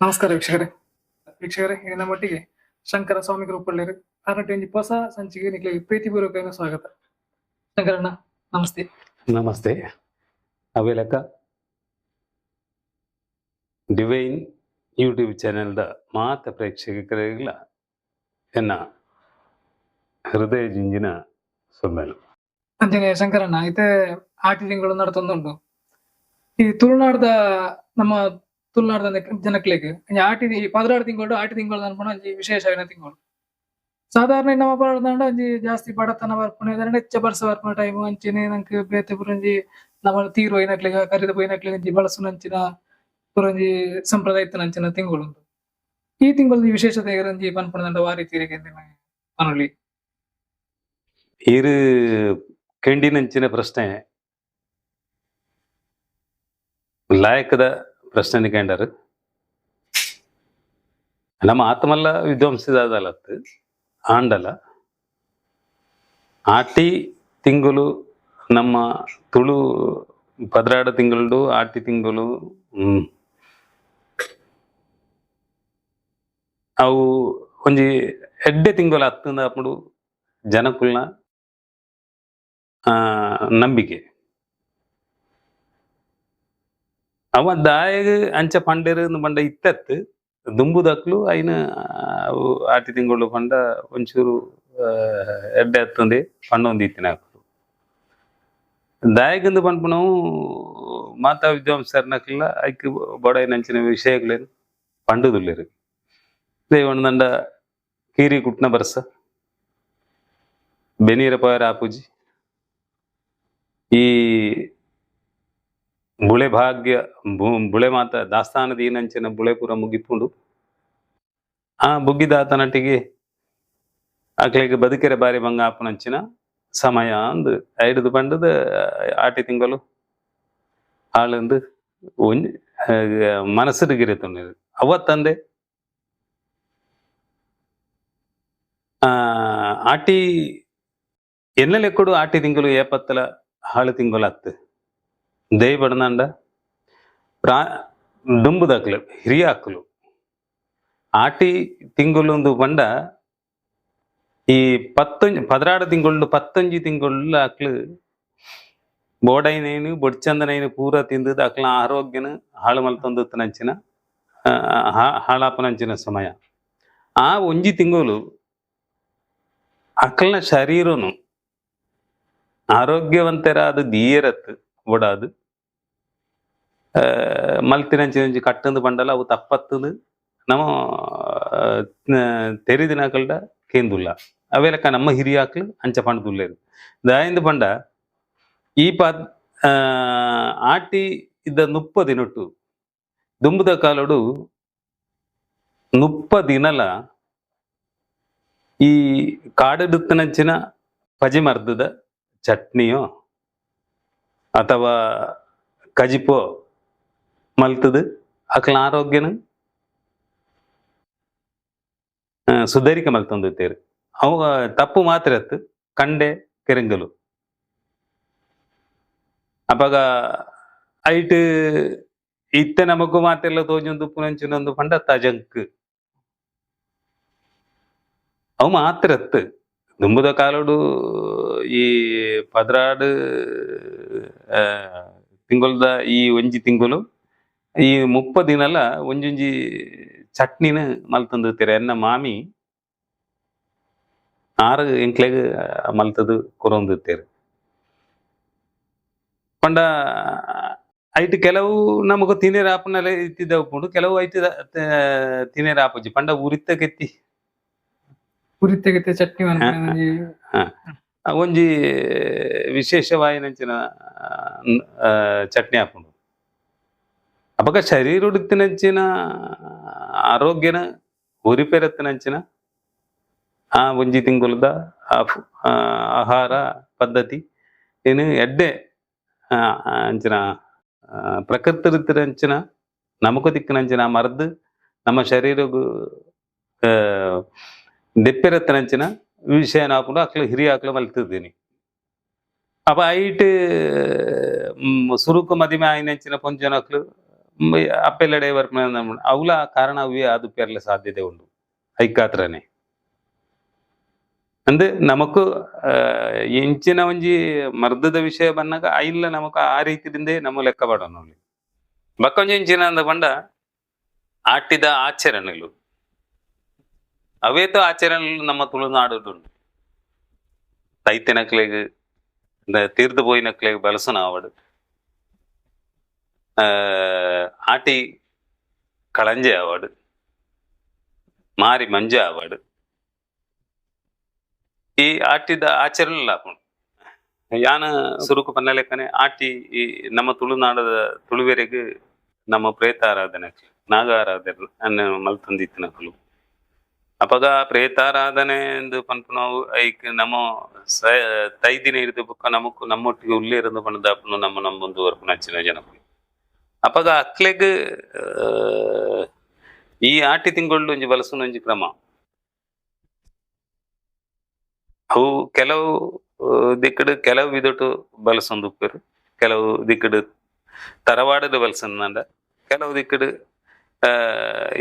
ನಮಸ್ಕಾರ ವೀಕ್ಷಕರೇ. ವೀಕ್ಷಕರೇ, ಇನ್ನು ನಮ್ಮೊಟ್ಟಿಗೆ ಶಂಕರ ಸ್ವಾಮಿ ರೂಪಳ್ಳಿರು ಆರೊಟ್ಟಿ ಒಂಜಿ ಹೊಸ ಸಂಚಿಗೆ ನಿಕ್ಲೆಗ್ ಪ್ರೀತಿಪೂರ್ವಕವಾಯಿನ ಸ್ವಾಗತ. ಶಂಕರಣ್ಣ, ನಮಸ್ತೆ. ನಮಸ್ತೆ. ಅವೆಲಕ ಡಿವೈನ್ ಯೂಟ್ಯೂಬ್ ಚಾನೆಲ್ದ ಮಾತ ಪ್ರೇಕ್ಷಕರಿಗೆಲ್ಲ ಎನ್ನ ಹೃದಯ ಜಿಂಜಿನ ಸೊಮ್ಮೆಲು. ಅಂಚನೆ ಶಂಕರಣ್ಣ, ಇತ್ತೆ ಆಟಿ ತಿಂಗಳು ನಡತೊಂದುಂಡು. ಈ ತುಳುನಾಡ್ದ, ನಮ್ಮ ತುಳುನಾಡ್ದ ಜನಕ್ಲೆಗ್ ಒಂಜಿ ಆಟಿ, ಈ 12 ತಿಂಗಳು ಆಟಿ ತಿಂಗಳು ಅನ್ಪುನ ಒಂಜಿ ವಿಶೇಷವಾಯಿನ ತಿಂಗಳು. ಸಾಧಾರಣ ನಮ್ಮ ಪಂಡ ಒಂಜಿ ಜಾಸ್ತಿ ಬಡತನ ಬರ್ಪುನ, ಹೆಚ್ಚ ಬರ್ಸ ಬರ್ಪುನ ಟೈಮ್. ಅಂಚನೆ ನಂಕ್ ಬೇತೆ ಪೂರ ಒಂಜಿ ನಮ್ಮ ತೀರು ಹೋಯಿನಕ್ಲೆಗ್, ಕರಿದ ಪೋಯಿನಕ್ಲೆಗ್ ಒಂಜಿ ಬಳಸುನಂಚಿನ ಪೂರ ಒಂಜಿ ಸಂಪ್ರದಾಯ ಇತ್ತಿನಂಚಿನ ತಿಂಗಳು ಉಂಡು. ಈ ತಿಂಗಳು ವಿಶೇಷತೆ ಒಂಜಿ ಪನ್ಪುನಂಡ ವಾ ರೀತಿ ಪನೊಲಿ? ಈರು ಕೆಂಡಿನಂಚಿನ ಪ್ರಶ್ನೆ ಲಾಯಕದ ಪ್ರಶ್ನೆ ಕೇಂಡರು. ನಮ್ಮ ಆತ್ಮಲ್ಲ ವಿದ್ವಾಂಸದಾದಲತ್ತು ಆಂಡಲ ಆಟಿ ತಿಂಗಳು ನಮ್ಮ ತುಳು 12 ತಿಂಗಳು ಆಟಿ ತಿಂಗಳು ಅವು ಒಂಜಿ ಎಡ್ಡೆ ತಿಂಗಳು ಅತ್ತಂದ ಅಪ್ಪುಡು ಜನಕುಲ್ನ ನಂಬಿಕೆ. ಅವ ದಾಯಗ್ ಅಂಚ ಪಂಡೆರು ಪಂಡ ಇತ್ತತ್ತು ದುಂಬುದಕ್ಲು ಐನ ಅವು ಆಟಿ ತಿಂಗಳು ಪಂಡ ಒಂಚೂರು ಎಡ್ಡೆ ಅತ್ತಂದೆ ಪಂಡೊಂದು ಇತ್ತಿನ ಹಾಕುದು. ದಾಯಗಂದು ಪನ್ಪುನವು ಮಾತಾ ವಿದ್ವಾಂಸರ್ನಕ್ಲ ಐಕ್ ಬೊಡೈನಂಚಿನ ವಿಷಯಗಳೇನು ಪಂಡುದುಲ್ಲೆರು. ದೇವಣ್ಣದಂಡ ಕೀರಿ ಕುಟ್ನ ಬರ್ಸ ಬೆನೀರ ಪೋಯರ ಆಪುಜಿ, ಈ ಬುಳೆ ಭಾಗ್ಯ ಬುಳೆ ಮಾತ ದಾಸ್ತಾನದ ಏನಂಚಿನ ಬುಳೆ ಪೂರ ಮುಗಿಪುಂಡು. ಆ ಬುಗ್ಗಿದಾತನಟ್ಟಿಗೆ ಅಕ್ಲೆಗ್ ಬದುಕೆರೆ ಬಾರಿ ಬಂಗ ಆಪುನಂಚಿನ ಸಮಯ ಅಂದ್ ಐಡ್ದು ಪಂಡದ ಆಟಿ ತಿಂಗಳು ಆಳಂದು ಒಂಜಿ ಮನಸ್ಸುಡು ಗಿರಿತುಂಡು. ಅವತ್ತಂದೆ ಆಟಿ ಎನ್ನಲೆಕ್ಕಡು ಆಟಿ ತಿಂಗಳು ಏಪತ್ತಲ ಹಾಳು ತಿಂಗಳು ಅತ್ತು ದೇಯಿ ಬಡನಂಡ ಪ್ರಾ ದುಂಬುದಕ್ಲು ಹಿರಿಯಾಕ್ಲು ಆಟಿ ತಿಂಗಳು ಪಂಡ ಈ 12 ತಿಂಗಳು 15 ತಿಂಗಳು ಅಕ್ಲು ಬೋಡೈನೇನು ಬೊಡ್ಚಂದನೈನು ಪೂರ ತಿಂದದ ಅಕ್ಲ ಆರೋಗ್ಯನ ಹಾಳು ಮಲ್ತೊಂದು ಹಾಳಾಪನಂಚಿನ ಸಮಯ. ಆ ಒಂಜಿ ತಿಂಗಳು ಅಕ್ಲನ ಶರೀರನು ಆರೋಗ್ಯವಂತರಾದ ದೀಯರತ್ ಬೊಡಾದು ಮಲ್ತಿನಂಚಿನ ಒಂಜಿ ಕಟ್ಟಂದು ಪಂಡಲ ಅವು ತಪ್ಪತ್ತದು ನಮ್ಮ ತೆರಿದಿನಕಲ್ಡ ಕೇಂದುಲ್ಲ. ಅವೆಲಕ್ಕ ನಮ್ಮ ಹಿರಿಯಾಕ್ಲು ಅಂಚ ಪಂಡದುಲ್ಲೇರು. ದಾಯಿಂದ ಪಂಡ ಈ ಆಟಿ ಇದ್ದ 30 ದಿನಟ್ಟು ದುಂಬುದ ಕಾಲಡು 30 ದಿನಲ ಈ ಕಾಡುತ್ತನಂಚಿನ ಪಜಿ ಮರ್ದದ ಚಟ್ನಿಯೋ ಅಥವಾ ಕಜಿಪೋ ಮಲ್ತದು ಅಕ್ಲ ಆರೋಗ್ಯನ ಸುಧಾರಿಕೆ ಮಲ್ತೊಂದಿತ್ತೇರು. ಅವು ತಪ್ಪು ಮಾತ್ರ ಅತ್ತು ಕಂಡೆ ಕೆರಂಗಲು. ಅಪಗ ಐಟ್ ಇತ್ತೆ ನಮಗೂ ಮಾತೆಲ್ಲ ತೋಜೊಂದು ಪುನಂಚಿನೊಂದು ಪಂಡ ತಜಂಕ್ ಅವು ಮಾತ್ರ ಅತ್ತು. ದುಂಬುದ ಕಾಲಡು ಈ 12 ತಿಂಗಳದ ಈ ಒಂಜಿ ತಿಂಗಳು ಈ 30 ದಿನಲ ಒಂಜೊಂಜಿ ಚಟ್ನಿನ ಮಲ್ತಂದಿರ್ತೀರ. ಎನ್ನ ಮಾಮಿ 6 ಎಂಕ್ಲೆಗ್ ಮಲ್ತದು ಕೊರೊಂದಿರ್ತೀರ. ಪಂಡ ಐಟ್ ಕೆಲವು ನಮಗ ತಿನೇರ ಆಪುನಲೆ ಇತ್ತಿದ್ದ ಉಪ್ಪುಂಡು, ಕೆಲವು ಐಟ್ ತಿನೇರ ಆಪುಜಿ. ಪಂಡ ಉರಿತ್ತ ಕೆತ್ತಿ ಉರಿತ್ತ ಕೆತ್ತಿ ಚಟ್ನಿ ಒಂಜಿ ವಿಶೇಷವಾಯಿನಂಚಿನ ಚಟ್ನಿ ಆಪುಂಡು. ಅಪಗ ಶರೀರಡುತ್ತಿನಂಚಿನ ಆರೋಗ್ಯನ ಉರಿಪೆರತ್ತಿನಂಚಿನ ಆ ಒಂಜಿ ತಿಂಗುಲದ ಆಹಾರ ಪದ್ಧತಿ ಏನು ಎಡ್ಡೆ ಅಂಚಿನ ಪ್ರಕೃತಿ ನಮಕು ದಿಕ್ಕಿನಂಚಿನ ಮರ್ದು ನಮ್ಮ ಶರೀರಗು ದೆಪ್ಪಿರತ್ತಿನಂಚಿನ ವಿಷಯ ಹಾಕೊಂಡು ಅಕ್ಲು ಹಿರಿಯ ಆಕ್ಲು ಮಲ್ತಿದ್ದೀನಿ. ಅಪ್ಪ ಐಟ್ ಸುರುಕು ಮದಿಮೆ ಆಯಿನಂಚಿನ ಪೊಂಜನಕ್ಲು ಅಪ್ಪೆಲ್ಲಡೆ ಬರ್ಪುನ ಅವಲ ಕಾರಣ ಅವೇ ಅದು ಪೇರ್ಲ ಸಾಧ್ಯತೆ ಉಂಡು ಐಕಾತ್ರನೆ ಅಂದ್ ನಮಕ್ ಇಂಚಿನ ಒಂಜಿ ಮರ್ದದ ವಿಷಯ ಬಂದಾಗ ಇಲ್ಲ ನಮಕ್ ಆ ರೀತಿಯಿಂದ ನಮ್ಮ ಲೆಕ್ಕ ಪಡೋಣ. ಬಕ್ಕೊಂಜಿ ಇಂಚಿನ ಅಂದ ಪಂಡ ಆಟಿದ ಆಚರಣೆಗಳು ಅವೇತೋ ಆಚರಣೆಗಳು ನಮ್ಮ ತುಳುನಾಡು ಉಂಟು. ತೈತಿನಕ್ಲೆಗ್ ತೀರ್ದು ಪೋಯಿನಕ್ಲೆಗ್ ಬಲಸನ ಆವಡು, ಆಟಿ ಕಳಂಜೆ ಆವಡು, ಮಾರಿ ಮಂಜ ಆವಡು, ಈ ಆಟಿದ ಆಚರಣೆ ಆಪುಂಡು. ಯಾನ ಸುರುಕು ಪನ್ನ ಲೆಕ್ಕನೆ ಆಟಿ ಈ ನಮ್ಮ ತುಳುನಾಡದ ತುಳುವೆರೆಗ್ ನಮ್ಮ ಪ್ರೇತಾರಾಧನೆ ನಾಗಾರಾಧನೆ ಮಲ್ತೊಂದಿತ್ತಿನಕುಲು. ಅಪಗ ಪ್ರೇತಾರಾಧನೆ ಎಂದು ಪನ್ಪುನವು ಐಕ್ ನಮ್ಮ ತೈದಿನ ಇರಿದು ಬೊಕ್ಕ ನಮಕ್ ನಮ್ಮೊಟ್ಟಿಗೆ ಉಲ್ಲೇರಂದು ಪಂಡದಾಪುನು ನಮ್ಮ ನಮ್ಮೊಂದು ವರ್ಪುನಂಚಿನ ಜನಕುಲು. ಅಪಗ ಅಕ್ಲೆಗ್ ಈ ಆಟಿ ತಿಂಗಳು ಒಂಜಿ ಬಲಸುನ ಒಂಜಿ ಕ್ರಮ. ಅವು ಕೆಲವು ದಿಕ್ಕಡು ಕೆಲವು ವಿಧಟು ಬಲಸೊಂದು ಉಪ್ಪೇರು, ಕೆಲವು ದಿಕ್ಕಡು ತರವಾಡದ ಬಲಸಂದ, ಕೆಲವು ದಿಕ್ಕಡು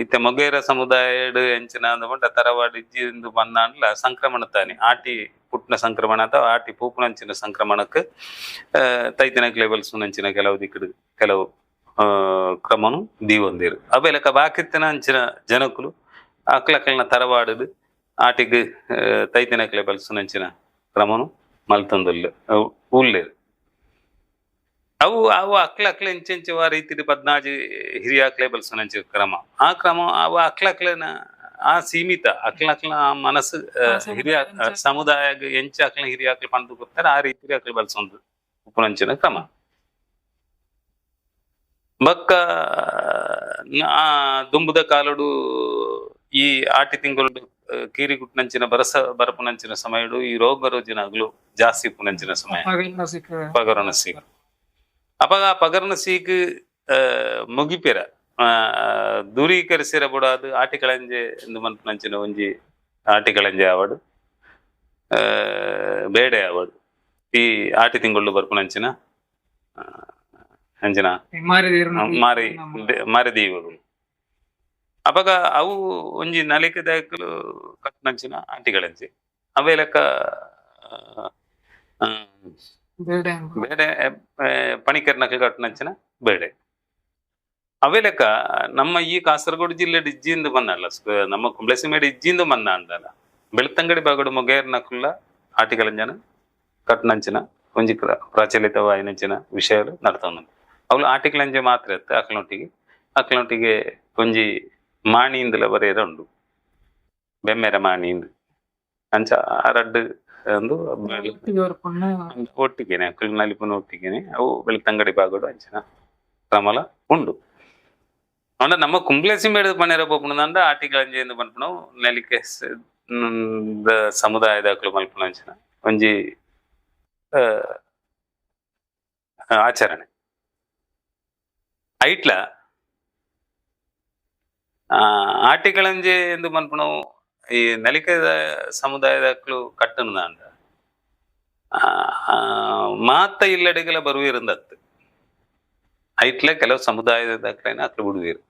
ಇತ್ತೆ ಮೊಗೇರ ಸಮುದಾಯಡ್ ಎಂಚಿನ ಅಂದ ತರವಾಡು ಇಜ್ಜಿ ಇಂದು ಬಂದಾಂಡ್ಲ ಸಂಕ್ರಮಣ ತಾನೆ ಆಟಿ ಪುಟ್ನ ಸಂಕ್ರಮಣ ಅಥವಾ ಆಟಿ ಪೂಪುನಂಚಿನ ಸಂಕ್ರಮಣಕ್ಕೆ ತೈತಿನಕ್ಲೆ ಬಲಸುನಂಚಿನ ಕೆಲವು ದಿಕ್ಕಡು ಕೆಲವು ಕ್ರಮನು ದೀವೊಂದಿರು. ಅವೆಲಕ ಬಾಕಿತ್ತಿನ ಅಂಚಿನ ಜನಕುಲು ಅಕ್ಲಕ್ಲನ ತರವಾಡದು ಆಟಿಗ್ ತೈತಿನಕ್ಲೆ ಬಲಸುನಂಚಿನ ಕ್ರಮನು ಮಲ್ತೊಂದುಲ್ಲ ಉಲ್ಲೇರು. ಅವು ಅವು ಅಕ್ಲಕ್ಲೆ ಇಂಚೆಂಚ ರೀತಿ ಪದ್ನಾಜಿ ಹಿರಿಯಾಕ್ಲೆ ಬಲಸುನಂಚಿನ ಕ್ರಮ. ಆ ಕ್ರಮ ಅವು ಅಕ್ಲಕ್ಲೆನ ಆ ಸೀಮಿತ ಅಕ್ಲಕ್ಲ ಆ ಮನಸ್ಸು ಹಿರಿಯ ಸಮುದಾಯ ಎಂಚ ಅಕ್ಲ ಹಿರಿಯಾಕ್ಲೆ ಪಂದು ಕೊಡ್ತಾರೆ ಆ ರೀತಿ ಅಕ್ಲೆ ಬಲಸೊಂದು ಉಪ್ಪುನಂಚಿನ ಕ್ರಮ. ಬಕ್ಕ ಆ ದುಂಬುದ ಕಾಲಡು ಈ ಆಟಿ ತಿಂಗಳು ಕೀರಿಗುಟ್ಟನಂಚಿನ ಬರಸ ಬರಪುನಂಚಿನ ಸಮಯಡು ಈ ರೋಗ ರುಜಿನಗಳು ಜಾಸ್ತಿ ಉಪ್ಪುನಂಚಿನ ಸಮಯ ಪಗರನ ಸೀಕ್. ಅಪಗ ಆ ಪಗರನ ಸೀಕ್ ಮುಗಿಪೆರ ದೂರೀಕರಿಸಿರ ಬುಡಾದು ಆಟಿ ಕಳಂಜೆ ಎಂದು ಮನ್ಪುನಂಚಿನ ಒಂಜಿ ಆಟಿ ಕಳಂಜೆ ಆವಡು ಬೇಡೆ ಆವಡು ಈ ಆಟಿ ತಿಂಗಳು ಬರ್ಪುನಂಚಿನ ಅಂಚಿನ ಮಾರಿ ಮಾರಿ ದೀವಗಳು. ಅಪಗ ಅವು ಒಂಜಿ ನಲಿಕೆದಾಕಲು ಕಟ್ಟನಂಚಿನ ಆಟಿಗಳಂಚಿ ಅವೇ ಲೆಕ್ಕ ಬೇಡೆ ಪಣಿಕರ್ನಕಲು ಕಟ್ಟನಂಚಿನ ಬೇಡೆ ಅವೇ ಲೆಕ್ಕ. ನಮ್ಮ ಈ ಕಾಸರಗೋಡು ಜಿಲ್ಲೆ ಇಜ್ಜಿಂದು ಬಂದಲ್ಲ, ನಮ್ಮ ಕುಂಬ್ಳೆಸಿಮೇಡು ಇಜ್ಜಿಂದು ಬಂದ ಅಂದಲ್ಲ ಬೆಳ್ತಂಗಡಿ ಬಾಗಡು ಮೊಗೇರ್ನಕುಲ್ಲ ಆಟಿಗಳಂಜನ ಕಟ್ಟನಂಚಿನ ಒಂಜಿ ಪ್ರಚಲಿತವಾಯಿನಂಚಿನ ವಿಷಯಗಳು ನಡ್ತಾವ. ಅವಳು ಆಟಿಗಳಂಜೆ ಮಾತ್ರ ಇತ್ತು ಅಕ್ಲೊಟ್ಟಿಗೆ ಅಕ್ಲೊಟ್ಟಿಗೆ ಒಂಜಿ ಮಾಣಿಯಿಂದಲ ಬರೆಯದ ಉಂಡು ಬೆಮ್ಮೆರ ಮಾಣಿಯಿಂದ ಅಂಚ ಆ ರಡ್ಡು ಒಂದು ಒಟ್ಟಿಗೆನೆ ಅಕ್ಕಲು ನಲಿಪುನ ಒಟ್ಟಿಗೆನೆ ಅವು ಬೆಳ್ತಂಗಡಿ ಬಾಗಡು ಅಂಚಿನ ಕ್ರಮಲ ಉಂಡು. ಅಂಡ ನಮ್ಮ ಕುಂಬ್ಳೆಸಿಮೇಡು ಪನ್ನೆರ ಪೋಪುನಂಡ ಆಟಿಗಳಂಜೆ ಎಂದು ಪನ್ಪುನವು ನಲಿಕೆ ಸಮುದಾಯದ ಅಕ್ಲು ಮಲ್ಪುನ ಅಂಚಿನ ಒಂಜಿ ಆಚರಣೆ. ಐಟ್ಲ ಆಟಿಗಳಂಜೆ ಎಂದು ಮನ್ಪುನವು ಈ ನಲಿಕೆದ ಸಮುದಾಯದ ಅಕ್ಲು ಕಟ್ಟುನದಾಂಡ ಮಾತ ಇಲ್ಲಡೆಗೆಲ್ಲ ಬರುವಿರಂದತ್ತು ಐಟ್ಲ ಕೆಲವು ಸಮುದಾಯದ ಅಕ್ಲೈನ ಅಕ್ಲು ಬಿಡುವಿರು.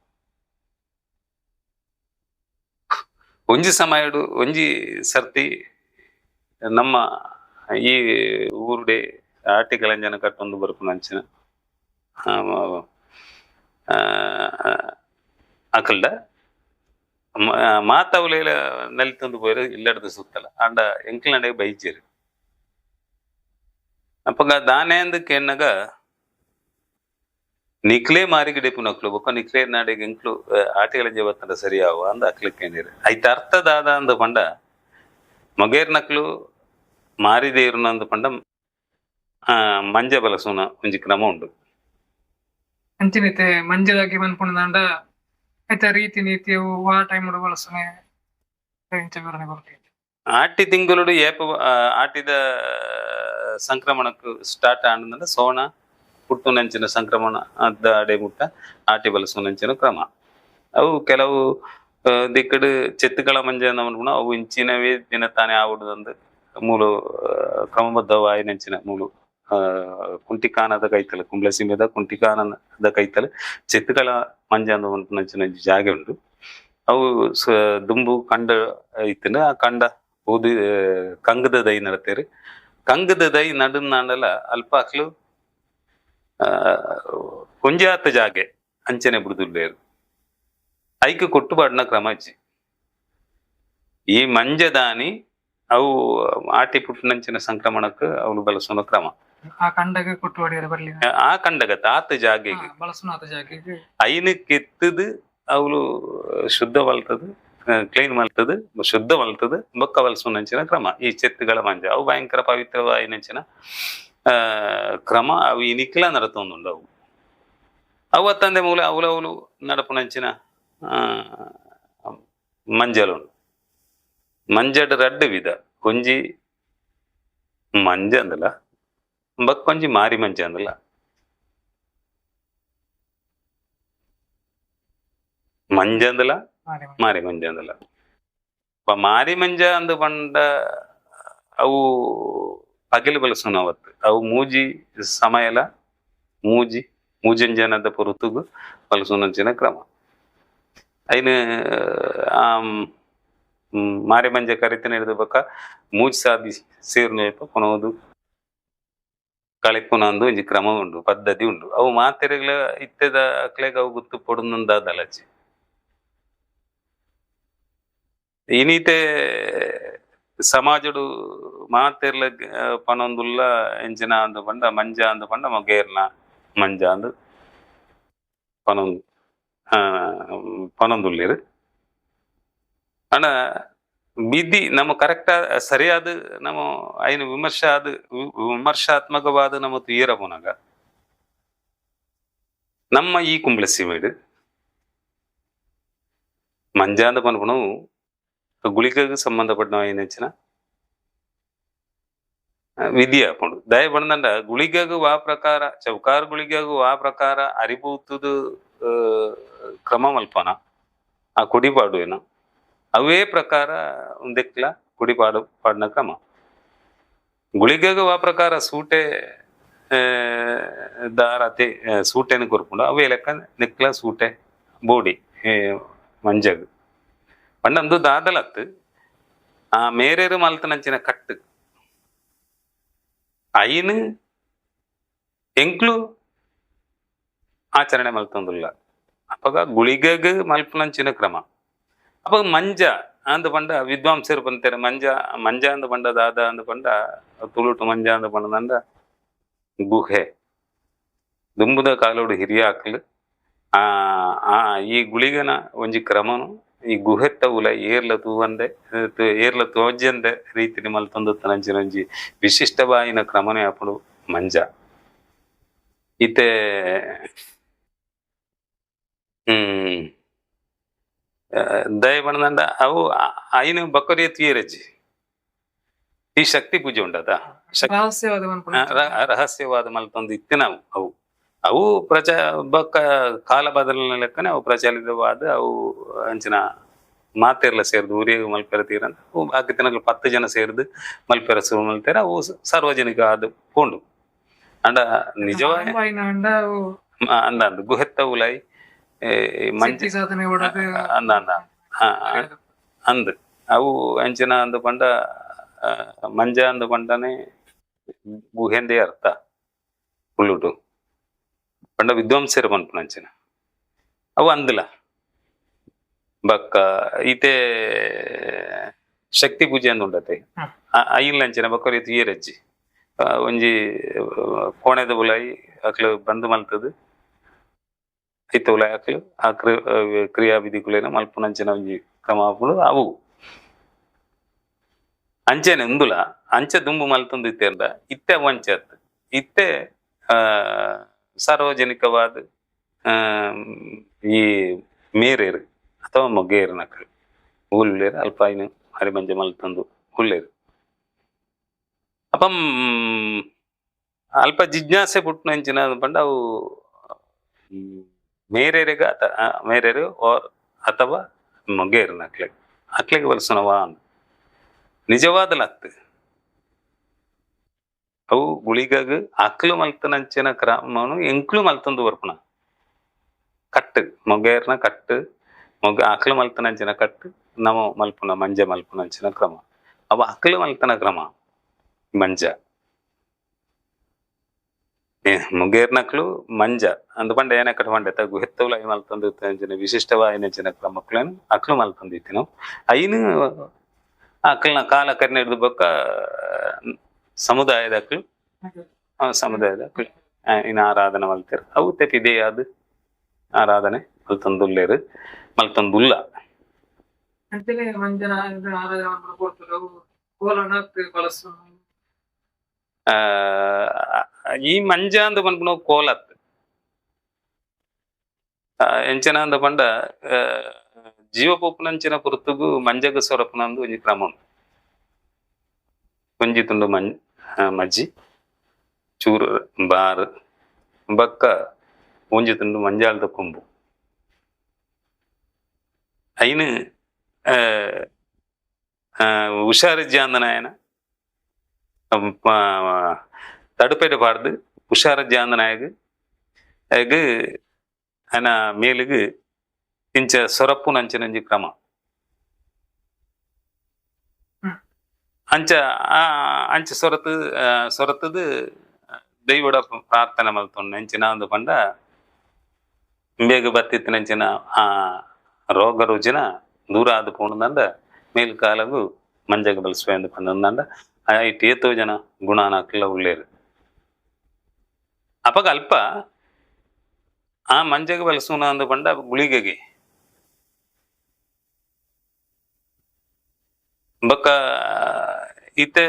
ಒಂಜಿ ಸಮಯಡು ಒಂಜಿ ಸರ್ತಿ ನಮ್ಮ ಈ ಊರುಡೆ ಆಟಿಗಳಂಜನ ಕಟ್ಟೊಂದು ಬರ್ಪುನಂಚಿನ ಅಕಲ್ಡ ಮಾತವಲೇಲ ನಲಿತೊಂದು ಪೋಯರು ಇಲ್ಲಡ್ದು ಸುತ್ತಲ ಆಂಡ ಎಂಕ್ಲಂಡೆ ಬೈಜೇರು. ಅಪಗ ದಾನೇಂದು ಕೇನ್ನಗ ನಿಕ್ಲೇ ಮಾರಿಗೆ ಡೆಪುನಕ್ಲು ಬೊಕ್ಕ ನಿಕ್ಲೇ ನಾಡೆಗೆ ಎಂಕ್ಲು ಆಟಿಗಳಂಜೆ ಬತ್ತಂಡ ಸರಿಯಾವ ಅಂದ ಅಕ್ಲಕ್ಕೇನಿರು. ಐತ ಅರ್ಥ ದಾದ ಅಂದ ಪಂಡ ಮೊಗೇರ್ನಕ್ಲು ಮಾರಿದೇರುನಂದು ಪಂಡ ಮಂಜ ಬಲಸುನ ಒಂಜಿ ಕ್ರಮ ಉಂಡು. ಅಂಚಿನಿತೆ ಮಂಜದಾಗಿ ಮನ್ಪುನದಾಂಡ ಐತ ರೀತಿ ನೀತಿ ವಾ ಟೈಮ್ ಬಳಸುನೆ ವಿವರಣೆ ಕೊರ್ಪಿ. ಆಟಿ ತಿಂಗಳು ಏಪ ಆಟಿದ ಸಂಕ್ರಮಣಕ್ಕೆ ಸ್ಟಾರ್ಟ್ ಆಂಡ ಸೋಣ ಪುಟ್ಟುನಂಚಿನ ಸಂಕ್ರಮಣ ಅದ ಅಡೆ ಮುಟ್ಟ ಆಟಿ ಬಲಸುನಂಚಿನ ಕ್ರಮ. ಅವು ಕೆಲವು ದಿಕ್ಕಡು ಚೆತ್ತುಗಳ ಮಂಜ ಅನ್ಪುನ ಅವು ಇಂಚಿನವೇ ದಿನ ತಾನೇ ಆವುಡುದಂದು ಮೂಲು ಕ್ರಮಬದ್ಧವಾಯಿನಂಚಿನ ಮೂಲು ಕುಂಟಿಕಾನದ ಕೈತಲು, ಕುಂಬ್ಳ ಸೀಮೆದ ಕುಂಟಿಕಾನದ ಕೈತಲು ಚೆತ್ತುಗಳ ಮಂಜ ಅಂದು ಜಾಗೆ ಉಂಡು. ಅವು ದುಂಬು ಕಂಡ ಇತ್ತಿನ ಆ ಕಂಡ ಊದಿ ಕಂಗದ ದೈ ನಡತೇರು. ಕಂಗದ ದೈ ನಡುನಾಂಡಲ ಅಲ್ಪ ಅಕ್ಲು ಒಂಜಾತ ಜಾಗೆ ಅಂಚನೆ ಬುಡುದುಲ್ಲೇರು. ಐಕ್ ಕೊಟ್ಟುಪಾಡಿನ ಕ್ರಮ ಇಜ್ಜಿ. ಈ ಮಂಜದಾನಿ ಅವು ಆಟಿ ಪುಟ್ಟನಂಚಿನ ಸಂಕ್ರಮಣಕ್ಕೆ ಅವಳು ಬಳಸುವ ಕ್ರಮ. ಆ ಕಂಡಗೆ ಕೊಟ್ಟುವಾಡಿಯರೆ ಬರ್ಲಿ, ಆ ಕಂಡಗ ತಾತ ಜಾಗೆಗೆ ಬಳಸುವ ಜಾಗೆಗೆ ಐನು ಕೆತ್ತದು ಅವಳು ಶುದ್ಧ ಮಲ್ತದು, ಕ್ಲೀನ್ ಮಲ್ತದು, ಶುದ್ಧ ಮಲ್ತದು, ಬೊಕ್ಕ ಬಳಸುವಂಚಿನ ಕ್ರಮ ಈ ಚೆತ್ತುಗಳ ಮಂಜ. ಅವು ಭಯಂಕರ ಪವಿತ್ರವಾಯಿನಂಚಿನ ಕ್ರಮ. ಅವು ಇನಿಕ್ಲ ನಡತೊಂದುಂಡು. ಅವು ಅವು ಅತ್ತಂದೆ ಮೂಲ ಅವಲವಲು ನಡಪುನಂಚಿನ ಮಂಜಲು. ಮಂಜಡ್ ರಡ್ಡು ವಿಧ, ಒಂಜಿ ಮಂಜ ಅಂದಲ, ಬಕ್ಕೊಂಜಿ ಮಾರಿ ಮಂಜ ಅಂದಲ. ಮಂಜ ಅಂದಲ, ಮಾರಿ ಮಂಜ ಅಂದಲ. ಮಾರಿ ಮಂಜ ಅಂದು ಪಂಡ ಅವು ಪಗಲು ಬಳಸುನವತ್ತು ಅವು ಮೂಜಿ ಸಮಯಲ ಮೂಜಿ ಮೂಜಂಜನದ ಪೊರುತುಗು ಬಳಸುನಂಚಿನ ಕ್ರಮ. ಐನು ಆ ಮಾರಿ ಮಂಜ ಕರಿತನ ಹಿಡಿದ ಬಕ್ಕ ಮೂಜಿ ಸಾದಿ ಸೇರ್ನಲ್ಪ ಕೊನೋದು ಕಳೆಪುನ ಅಂದು ಒಂಜಿ ಕ್ರಮ ಉಂಡು, ಪದ್ಧತಿ ಉಂಡು. ಅವು ಮಾತೆರೆಗಳ ಇತ್ತೆದ ಅಕ್ಲೆಗ್ ಅವು ಗುತ್ತು ಪೊಡುಂದಾದಲಚಿ. ಇನೀತೆ ಸಮಾಜಡು ಮಾತೆರ್ಲ ಪನೊಂದುಲ್ಲ ಎಂಚಿನ ಅಂದು ಪಂಡ ಮಂಜ ಅಂದು ಪಂಡ ಮೊಗೇರ್ನ ಮಂಜ ಅಂದು ಪನೊಂದು ಪನೊಂದುಲ್ಲೇರು. ಆಂಡ ಬಿದ್ದಿ ನಮ್ಮ ಕರೆಕ್ಟ್ ಸರಿಯಾದ ನಮ್ಮ ಐನು ವಿಮರ್ಶೆ ಆದ ವಿಮರ್ಶಾತ್ಮಕವಾದ ನಮ್ಮ ತುಯರ ಪೋನಾಗ ನಮ್ಮ ಈ ಕುಂಬ್ಳ ಸೀಮೆಡು ಮಂಜಾಂದ ಪನ್ಪುನವು ಗುಳಿಕಗೆ ಸಂಬಂಧಪಟ್ಟ ಏನೆಚ್ಚಿನ ವಿಧಿ ಹಾಕೊಂಡು ದಯ ಪಂಡ ಗುಳಿಗಗು ಆ ಪ್ರಕಾರ ಚೌಕಾರ ಗುಳಿಗಗು ಆ ಪ್ರಕಾರ ಅರಿಪೂತದು ಕ್ರಮ ಮಲ್ಪನ ಆ ಕೊಡಿಪಾಡು ಏನ ಅವೇ ಪ್ರಕಾರ ಒಂದೆಕ್ಲ ಕುಡಿಪಾಡು ಪಾಡಿನ ಕ್ರಮ. ಗುಳಿಗಗು ಆ ಪ್ರಕಾರ ಸೂಟೆ ದಾರತೆ ಸೂಟೆನ ಕೊರ್ಪುಂಡು ಅವೇ ಲೆಕ್ಕ ನೆಕ್ಲ ಸೂಟೆ ಬೋಡಿ ಮಂಜಗು ಪಂಡಂದು ದಾದಲತ್ತು ಆ ಮೇರೇರು ಮಲ್ತನಂಚಿನ ಕಟ್ಟು ಐನು ಎಂಕ್ಲು ಆಚರಣೆ ಮಲ್ತೊಂದುಲ್ಲ. ಅಪ್ಪಗ ಗುಳಿಗಗ್ ಮಲ್ಪನಂಚಿನ ಕ್ರಮ. ಅಪ್ಪ ಮಂಜ ಅಂದ ಪಂಡ ವಿದ್ವಾಂಸರು ಪಂತಾರೆ ಮಂಜ ಮಂಜ ಅಂದ ಪಂಡ ದಾದ ಅಂದ ಪಂಡ ತುಳುಟು ಮಂಜ ಅಂದ ಪಂಡದಂಡ ಗುಹೆ ದುಂಬುದ ಕಾಲೋಡು ಹಿರಿಯ ಹಾಕಲು ಆ ಆ ಈ ಗುಳಿಗನ ಒಂಜಿ ಕ್ರಮನು ಈ ಗುಹೆತ್ತ ಉಲ ಏರ್ಲ ತೂವಂದೆ ಏರ್ಲ ತೋಜಂದೆ ರೀತಿని ಮಲ್ತೊಂದು ತನಂಚಿನ ಒಂಜಿ ವಿಶಿಷ್ಟವಾಯಿನ ಕ್ರಮನೇ ಅప్పుడు ಮಂಜ. ಇತ್ತೆ ದಯ ಪಂಡ ಅವು ಐನು ಬಕ್ಕರಿಯ ತೀರಜ್ಜಿ ಈ ಶಕ್ತಿ ಪೂಜೆ ಉಂಡದ ರಹಸ್ಯವಾದ ಮಲ್ತೊಂದು ಇತ್ತಿನ ಅವು ಅವು ಪ್ರಚ ಬಕ್ಕ ಕಾಲ ಬದಲನ ಲೆಕ್ಕನೆ ಅವು ಪ್ರಚಲಿತವಾದ ಅವು ಅಂಚಿನ ಮಾತೆರ್ಲ ಸೇರ್ದು ಊರಿಗೆ ಮಲ್ಪೆರ ತೀರಂತ ಅವು ಬಾಕಿ ತಿನಗಳು 10 ಜನ ಸೇರ್ದು ಮಲ್ಪೆರ ಶುರು ಮಲ್ತೇರ ಅವು ಸಾರ್ವಜನಿಕ ಅದು ಪೋಂಡು. ಅಂಡ ನಿಜವಾಗಿ ಅಂದ ಅಂದ ಗುಹೆತ್ತ ಉಲೈ ಮಂಜ ಅಂದ ಅಂದ ಅಂದ್ ಅವು ಅಂಚಿನ ಅಂದ ಪಂಡ ಮಂಜ ಅಂದ ಪಂಡನೆ ಗುಹೆಂದೇ ಅರ್ಥ ಉಳ್ಳುಟು ಪಂಡ ವಿದ್ವಾಂಸರು ಪನ್ಪುನ ಅಂಚಿನ ಅವು ಅಂದಲ. ಬಕ್ಕ ಈತೆ ಶಕ್ತಿ ಪೂಜೆ ಅಂದ ಉಂಡತೆ ಐಲ್ ಅಂಚಿನ ಬಕ್ಕ ರೀತಿ ಏರಜ್ಜಿ ಒಂಜಿ ಕೋಣೆದ ಉಲಾಯಿ ಅಕ್ಲು ಬಂದ್ ಮಲ್ತದು ಐತ ಉಲಾಯಿ ಅಕ್ಲು ಆ ಕ್ರಿಯಾ ವಿಧಿಗುಲೇನ ಮಲ್ಪುನಂಚಿನ ಒಂಜಿ ಕ್ರಮ ಅವು ಅಂಚೆನೆ ಉಂದುಲ ಅಂಚೆ ದುಂಬು ಮಲ್ತೊಂದು ಇತ್ತೆರ್ದ ಇತ್ತೆ ಅವು ಅಂಚೆ ಅತ್ತು ಇತ್ತೆ ಸಾರ್ವಜನಿಕವಾದ ಈ ಮೇರೇರು ಅಥವಾ ಮೊಗ್ಗೇರು ನಕಲು ಉಲ್ಲೇರು ಅಲ್ಪ ಐನು ಹರಿಮಂಜ ಮಲ್ತೊಂದು ಉಲ್ಲೇರು. അപ്പം ಅಲ್ಪ ಜಿಜ್ಞಾಸೆ ಪುಟ್ಟುನಂಚಿನ ಪಂಡ ಅವು ಮೇರೇರೆಗ ಮೇರೇರು ಅಥವಾ ಮೊಗ್ಗೇರು ನಕ್ಲೆ ಅಕ್ಲೆಗೆ ಬಳಸುನವಾ ನಿಜವಾದ ಲತ್ತು. ಅವು ಗುಳಿಗಗ್ ಅಕ್ಲು ಮಲ್ತನಂಚಿನ ಕ್ರಮನು ಎಂಕ್ಲು ಮಲ್ತಂದು ಬರ್ಪುನ ಕಟ್ಟು ಮೊಗೇರ್ನ ಕಟ್ಟು ಮೊಗ ಅಕ್ಲು ಮಲ್ತನಂಚಿನ ಕಟ್ಟು ನಮ ಮಲ್ಪುನ ಮಂಜ ಮಲ್ಪುನಂಚಿನ ಕ್ರಮ ಅವು ಅಕ್ಲು ಮಲ್ತನ ಕ್ರಮ ಮಂಜ ಮುಗೇರ್ನಕ್ಲು ಮಂಜ ಅಂದು ಪಂಡ ಏನಕ್ಕಟ ಪಂಡೆ ತಗು ಹೆತ್ತವಲ I ಮಲ್ತಂದು ಅಂಚಿನ ವಿಶಿಷ್ಟವಾಯಿನಂಚಿನ ಕ್ರಮಕ್ಲೇನು ಅಕ್ಲು ಮಲ್ತಂದು ಇತ್ತಿನ ಐನು ಅಕ್ಲನ ಕಾಲ ಕರ್ನ ಹಿಡಿದು ಬೊಕ್ಕ ಸಮುದಾಯದ ಅಕ್ಲು ಸಮುದಾಯದ ಅಕ್ಲು ಇನ್ನು ಆರಾಧನೆ ಮಲ್ತೇರು ಅವು ತೆಪ್ಪಿದೇ ಅದು ಆರಾಧನೆ ಮಲ್ತಂದುಲ್ಲೇರು ಮಲ್ತಂದುಲ್ಲ ಅಂಚನೆ ಮಂಜನ ಆರಾಧನೆ ಕೊಡ್ತಾರೆ ಕೋಲನ ಬಳಸು ಈ ಮಂಜ ಅಂದ್ ಪನ್ಪುನ ಕೋಲತ್ ಎಂಚನ ಅಂದ ಪಂಡ ಜೀವ ಪೊಪ್ಪುನಂಚಿನ ಪೊರ್ತುಗು ಮಂಜಗ ಸೊರಪುನಂದು ಒಂಜಿ ಕ್ರಮ ಒಂಜಿ ತುಂಡು ಮಜ್ಜಿ ಚೂರು ಬಾರ್ ಬಕ್ಕ ಒಂಜಿ ತುಂಡು ಮಂಜಾಲ್ದ ಕೊಂಬು ಐನು ಹುಷಾರಿಜ್ಜಾಂದನಾಯನ ತಡುಪೇಟೆ ಪಾಡ್ದು ಹುಷಾರಜ್ಜಾಂದನಾಯಗ ಎಗ್ ಅನ ಮೇಲಿಗ್ ಇಂಚ ಸೊರಪ್ಪುನಂಚಿನಂಜಿ ಕ್ರಮ ಅಂಚ ಅಂಚ ಸೊರತು ಸೊರತದು ದೈವಡ ಪ್ರಾರ್ಥನೆ ಮಲ್ತೊಂಡು ಅಂಚಿನ ಒಂದು ಪಂಡ ಬೇಗ ಬತ್ತಿತ್ತಿನಂಚಿನ ಆ ರೋಗ ರುಜಿನ ದೂರ ಆದ ಪೋಣದಂಡ ಮೇಲ್ಕಾಲಗು ಮಂಜಗ ಬಲಸುವೆ ಅಂದು ಪಂದಂಡ ಐಟ್ ಏತೋ ಜನ ಗುಣಾನ ಅಕ್ಲ ಉಳ್ಳೇರು ಅಪಗ ಅಲ್ಪ ಆ ಮಂಜಗ ಬಲಸುನ ಅಂದು ಪಂಡ ಗುಳಿಗೆಗೆ ಬೊಕ್ಕ ಇತ್ತೆ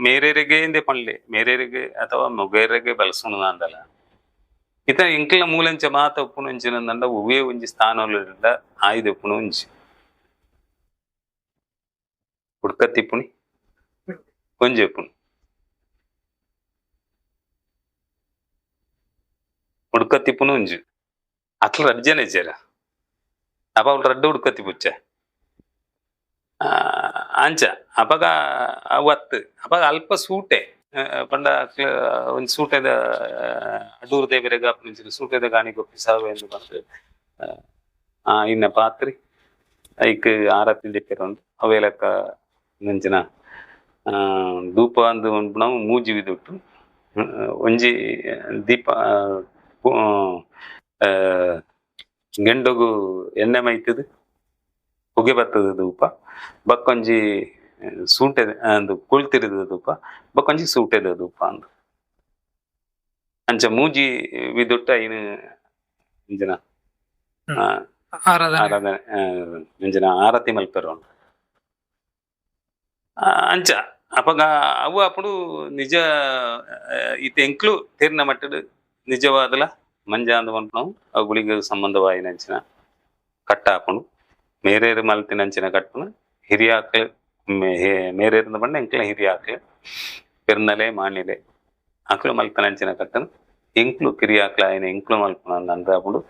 ಮೇರೆರಿಗೆ ಇಂದೆ ಪನ್ಲೆ ಮೇರೆರಿಗೆ ಅಥವಾ ಮೊಗೇರಿಗೆ ಬಲಸುನ ಅಂದಲ್ಲ ಇತ್ತ ಇಂಕ್ಲ ಮೂಲಂಚ ಮಾತ ಉಪ್ಪುನಂಚಿನಂದಂಡ ಒವ್ವೇ ಒಂಜಿ ಸ್ಥಾನೊಲೆಡ ಆಯುಧ ಉಪ್ಪುನ ಒಂಜಿ ಉಡ್ಕತ್ತಿಪ್ಪುನಿ ಒಂಜಿ ಉಪ್ಪುನು ಉಡ್ಕತ್ತಿಪ್ಪುನು ಒಂಜಿ ಅಕ್ಲ ರಡ್ಡ್ ಜನ ಇಜ್ಜೆರ ಅಪ ಅವ್ಲು ರಡ್ಡ್ ಉಡ್ಕತ್ತಿ ಪುಚ್ಚ ಅಂಚ ಅಪಗ ಅವು ಅತ್ತು ಅಪಗ ಅಲ್ಪ ಸೂಟೆ ಪಂಡ ಅಕ್ಲ ಒಂಜಿ ಸೂಟೆದ ಅಡೂರು ದೇವರೆಗ್ ಆಪುನಂಚಿನ ಸೂಟೆದ ಕಾಣಿಕೊಪ್ಪಿ ಸಾವು ಎಂದು ಪಂದ್ ಇನ್ನ ಪಾತ್ರಿ ಐಕ್ ಆರತಿ ದೆಪ್ಪೆರೆ ಉಂಡು ಅವೇ ಲೆಕ್ಕ ನಂಚಿನ ಧೂಪ ಅಂದ್ ಪನ್ಪುನವು ಮೂಜಿ ವಿಧೊಟ್ಟು ಒಂಜಿ ದೀಪ ಗೆಂಡೊಗು ಎಣ್ಣೆ ಮೈತುದು ಪುಗೆ ಬತ್ತದ ಧೂಪ ಬಕ್ಕೊಂಜಿ ಸೂಟೆದ ಅಂದು ಕುಳ್ತಿರಿದ ಧೂಪ ಬಕ್ಕೊಂಜಿ ಸೂಟೆದ ಧೂಪ ಅಂದ್ ಅಂಚ ಮೂಜಿ ವಿಧೊಟ್ಟು ಐನ್ ಇಂಚಿನ ಆರಾಧನೆ ಆರಾಧನೆ ಇಂಚಿನ ಆರತಿ ಮಲ್ಪೆರೆ ಉಂಡು ಅಂಚ ಅಪಗ ಅವು ಅಪುಡು ನಿಜ ಇತ್ತೆ ಎಂಕ್ಲು ತೇರಿನ ಮಟ್ಟಡ್ ನಿಜವಾದಲ ಮಂಜ ಅಂದ್ ಪನ್ಪುನವು ಅವು ಗುಳಿಗೆ ಸಂಬಂಧವಾಯಿನಂಚಿನ ಕಟ್ಟ ಆಪುಂಡು ಮೇರೇರು ಮಲ್ತಿನಂಚಿನ ಕಟ್ಟುನು ಹಿರಿಯಾಕ್ಲು ಮೇರೇರು ಪಂಡ ಎಂಕ್ಲ ಹಿರಿಯಾಕ್ಲು ಪೆರ್ನಲೆ ಮಾಣಿಲೆ ಅಕ್ಲು ಮಲ್ತಿನಂಚಿನ ಕಟ್ಟನು ಎಂಕ್ಲು ಕಿರಿಯಾಕ್ಲ ಆಯಿನ ಎಂಕ್ಲು ಮಲ್ಪುನ ಅಂದ್ ಅಪುಂಡು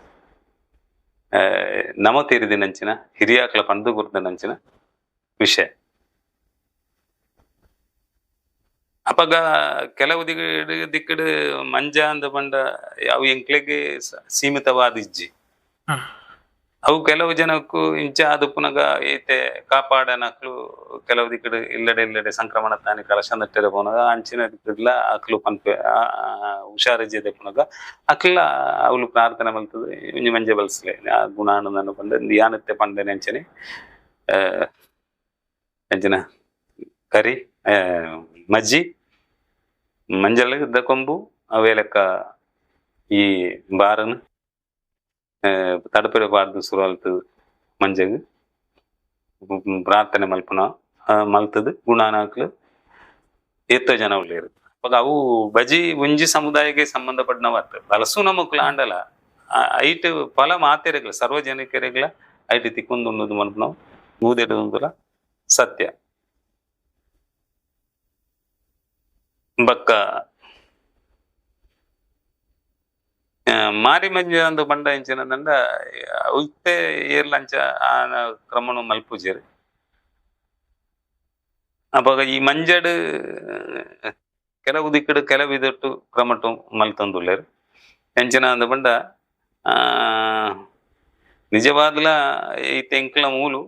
ನಮ ತೀರಿದಿನಂಚಿನ ಹಿರಿಯಾಕ್ಲ ಪಂದು ಗುರ್ದಿನಂಚಿನ ವಿಷಯ. ಅಪಗ ಕೆಲವು ದಿಕ್ಕಡ್ ಮಂಜ ಅಂದ್ ಪಂಡ ಅವು ಎಂಕ್ಲೆಗ್ ಸೀಮಿತವಾದ ಇಜ್ಜಿ ಅವು ಕೆಲವು ಜನಕ್ಕೂ ಇಂಚ ಆದುಪ್ಪುನಗ ಏತೆ ಕಾಪಾಡನಕ್ಲು ಕೆಲವು ದಿಕ್ಕಡ್ ಇಲ್ಲಡೆ ಇಲ್ಲಡೆ ಸಂಕ್ರಮಣ ತಾನಿ ಕಲಶ ನಟ್ಟೆರೆ ಪೋನಗ ಅಂಚಿನ ದಿಕ್ಕಡ್ಲ ಅಕ್ಲು ಪನ್ಪೆ ಹುಷಾರಿಜ್ಜೆ ಪುನಗ ಅಕ್ಲ ಅವ್ಲು ಪ್ರಾರ್ಥನೆ ಮಲ್ತದ ಒಂಜಿ ಮಂಜೆ ಬಲ್ಸ್ಲೆ ಆ ಗುಣಾನಂದನ ಪಂಡ ಯಾನತ್ತೆ ಪಂಡನೆ ಅಂಚನೆ ಅಂಚಿನ ಕರಿ ಮಜ್ಜಿ ಮಂಜಲ್ the ಕೊಂಬು ಅವೇ ಲೆಕ್ಕ ಈ ಬಾರನ್ ತಡಪೆರೆ ಪಾಡ್ದು ಸುರು ಅಲ್ತದ ಮಂಜಗ್ ಪ್ರಾರ್ಥನೆ ಮಲ್ಪುನ ಮಲ್ತದ ಗುಣಾನಕ್ಲು ಏತೋ ಜನ ಉಲ್ಲೇರು. ಅಪಗ ಅವು ಬಜಿ ಒಂಜಿ ಸಮುದಾಯಕ್ಕೆ ಸಂಬಂಧಪಟ್ಟನವ ಅತ್ತ್ ಬಲಸುನ ಮೊಕ್ಲು ಆಂಡಲ ಐಟ್ ಫಲ ಮಾತೆರೆಗ್ಲ ಸಾರ್ವಜನಿಕರೆಗ್ಲ ಐಟ್ ತಿಕ್ಕೊಂದುಂಡುಂದು ಮನ್ಪುನವು ನೂದೆಡ್ ಸತ್ಯ. ಬೊಕ್ಕ ಮಾರಿ ಮಂಜ ಅಂದ್ ಪಂಡ ಎಂಚಿನಂದಂಡ ಇತ್ತೆ ಏರ್ಲ ಅಂಚ ಆ ಕ್ರಮನು ಮಲ್ಪುಜೆರ್. ಅಪಗ ಈ ಮಂಜಡ್ ಕೆಲವು ದಿಕ್ಕಡು ಕೆಲವು ಇದಟ್ಟು ಕ್ರಮಟು ಮಲ್ತೊಂದುಲ್ಲೆರ್ ಎಂಚಿನ ಅಂದ್ ಪಂಡ ನಿಜವಾದ್ಲ ಈ ತೆಂಕ್ಲ ಮೂಲು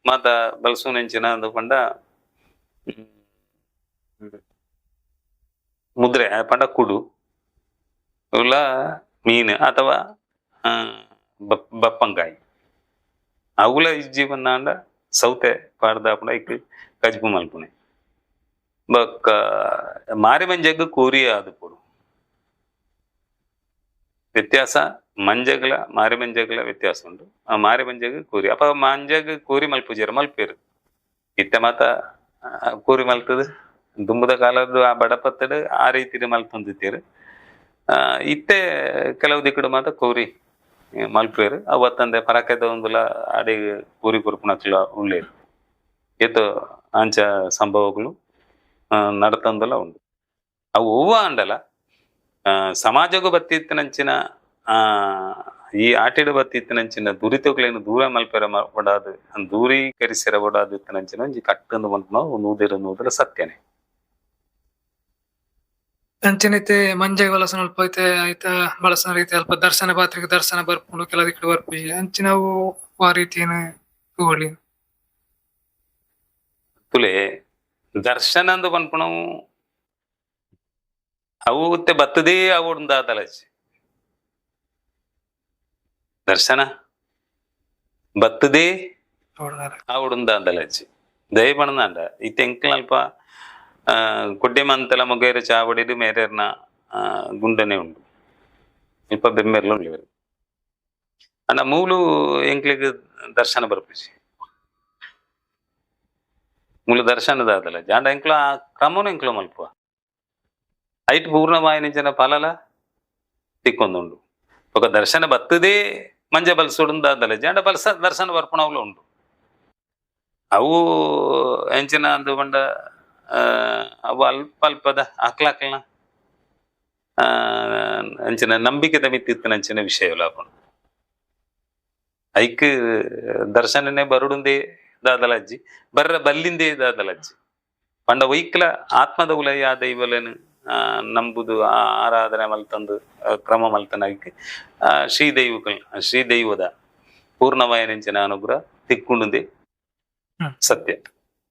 ಮಾತ ಬಲ್ಸುನೆಂಚಿನ ಅಂದ್ ಪಂಡ ಮುದ್ರೆ ಪಂಡ ಕುಡು ಉಲ್ಲ ಮೀನು ಅಥವಾ ಬಪ್ಪಂಕಾಯಿ ಅವುಲ ಜೀವನಾಂಡ ಸೌತೆ ಪಾಡ್ದಾಪುಣ ಇಕ್ ಕಜ್ಪು ಮಲ್ಪುಣೆ ಬೊಕ್ಕ ಮಾರಿ ಮಂಜಗ್ ಕೋರಿ ಆದುಪೊಡು ವ್ಯತ್ಯಾಸ ಮಂಜಗ್ಲ ಮಾರಿ ಮಂಜಗ್ಲ ವ್ಯತ್ಯಾಸ ಉಂಟು. ಆ ಮಾರಿ ಮಂಜಗ್ ಕೋರಿ ಅಪ ಮಂಜಗ್ ಕೋರಿ ಮಲ್ಪುಜೆರ್ ಮಲ್ಪೇರು ಇತ್ತೆ ಮಾತ ಕೋರಿ ಮಲ್ತದ ದುಂಬುದ ಕಾಲದ ಆ ಬಡಪತ್ತಡ್ ಆ ರೀತಿ ಮಲ್ತೊಂದಿತ್ತೆರ್. ಇತ್ತೆ ಕೆಲವು ದಿಕ್ಕಡು ಮಾತ ಕೋರಿ ಮಲ್ಪೇರು ಅವತ್ತಂದೆ ಪರಕೆದ ಒಂದುಲ ಅಡಿಗ್ ಕೋರಿ ಕೊರ್ಪುನಕ್ಲ ಉಲ್ಲೆರ್ ಏತೋ ಅಂಚ ಸಂಭವಗಳು ನಡತಂದುಲ ಉಂಡು. ಅವು ಒವ್ವ ಆಂಡಲ ಸಮಾಜಗೂ ಬತ್ತಿತ್ತಿನಂಚಿನ ಈ ಆಟಿಡ್ ಬತ್ತಿತ್ತಿನಂಚಿನ ದುರಿತೊಕ್ಲೆನ್ ದೂರ ಮಲ್ಪೆರ ಬೊಡಾದ್ ದೂರೀಕರಿಸೆರ ಬೊಡಾದ್ ಇತ್ತಿನಂಚಿನ ಒಂಜಿ ಕಟ್ಟಂದು ಮಲ್ಪುನವು ನೂದೆರ್ ನೂದೆರ್ ಸತ್ಯನೆ. ಅಂಚನೆ ಮಂಜೆ ಬಳಸನ ಅಲ್ಪ ಐತೆ ಐತ ಬಳಸನ ರೀತಿ ಅಲ್ಪ ದರ್ಶನ ಪಾತ್ರಿಗೆ ದರ್ಶನ ಬರ್ಪುಂಡು ಕೆಲ ದಿಕ್ಕಡ್ ಬರ್ಪುಜಿ ಅಂಚಿನವು ವಾ ರೀತಿನ್ ತೂವೊಲಿ. ತುಲೆ ದರ್ಶನ ಅಂದ್ ಪನ್ಪುನವು ಅವು ಇತ್ತೆ ಬತ್ತದೇ ಆವೊಡು ದಾದಲಜಿ ದರ್ಶನ ಬತ್ತದೇ ಆವೊಡು ದಾದಲಜಿ ದಯ ಪಂಡ ಇತ್ತೆ ಎಂಕ್ಲ ಅಲ್ಪ ಕುಡ್ಡೆ ಮಂತಲ ಮೊಗೇರ ಚಾವಡಿಡ್ ಮೇರೆರ್ನ ಗುಂಡನೆ ಉಂಡು ಇಲ್ಪ ಬೆಮ್ಮೆರ್ಲ ಉಲ್ಲೆರ್ ಆಂಡ ಮೂಲು ಎಂಕ್ಲೆಗ್ ದರ್ಶನ ಬರ್ಪುಜಿ ಮೂಲು ದರ್ಶನ ದಾದಲಜಿ ಆಂಡ ಎಂಕ್ಲ ಆ ಕ್ರಮನು ಎಂಕ್ಲ ಮಲ್ಪುವ ಐಟ್ ಪೂರ್ಣವಾಯಿನಂಚಿನ ಫಲಲ ತಿಕ್ಕೊಂದುಂಡು. ಬೊಕ ದರ್ಶನ ಬತ್ತದೇ ಮಂಜ ಬಲ್ಸೊಡು ದಾದಲಜಿ ಆಂಡ ಬಲ್ಸ ದರ್ಶನ ಬರ್ಪುನವುಲ ಉಂಡು. ಅವು ಎಂಚಿನ ಅಂದ್ ಪಂಡ ಅವು ಅಲ್ಪ ಅಲ್ಪದ ಅಕ್ಲ ಅಕ್ಲನ ಅಂಚಿನ ನಂಬಿಕೆದ ಮಿತ್ತ್ ಇತ್ತಿನಂಚಿನ ವಿಷಯಲ ಆಪುಂಡು. ಐಕ್ ದರ್ಶನನೆ ಬರಡುಂದೇ ದಾದಲಜ್ಜಿ ಬರ್ರ ಬಲ್ಲಿಂದೇ ದಾದಲಜ್ಜಿ ಪಂಡ ಒಯ್ಕ್ಲ ಆತ್ಮದ ಉಲಯಿ ಆ ದೈವಲೆನ್ ನಂಬುದು ಆ ಆರಾಧನೆ ಮಲ್ತಂದು ಕ್ರಮ ಮಲ್ತನ ಐಕ್ ಶ್ರೀ ದೈವಕಲ್ ಶ್ರೀ ದೈವದ ಪೂರ್ಣವಾಯಿನಂಚಿನ ಅನುಗ್ರಹ ತಿಕ್ಕುಂಡುಂದೇ ಸತ್ಯ.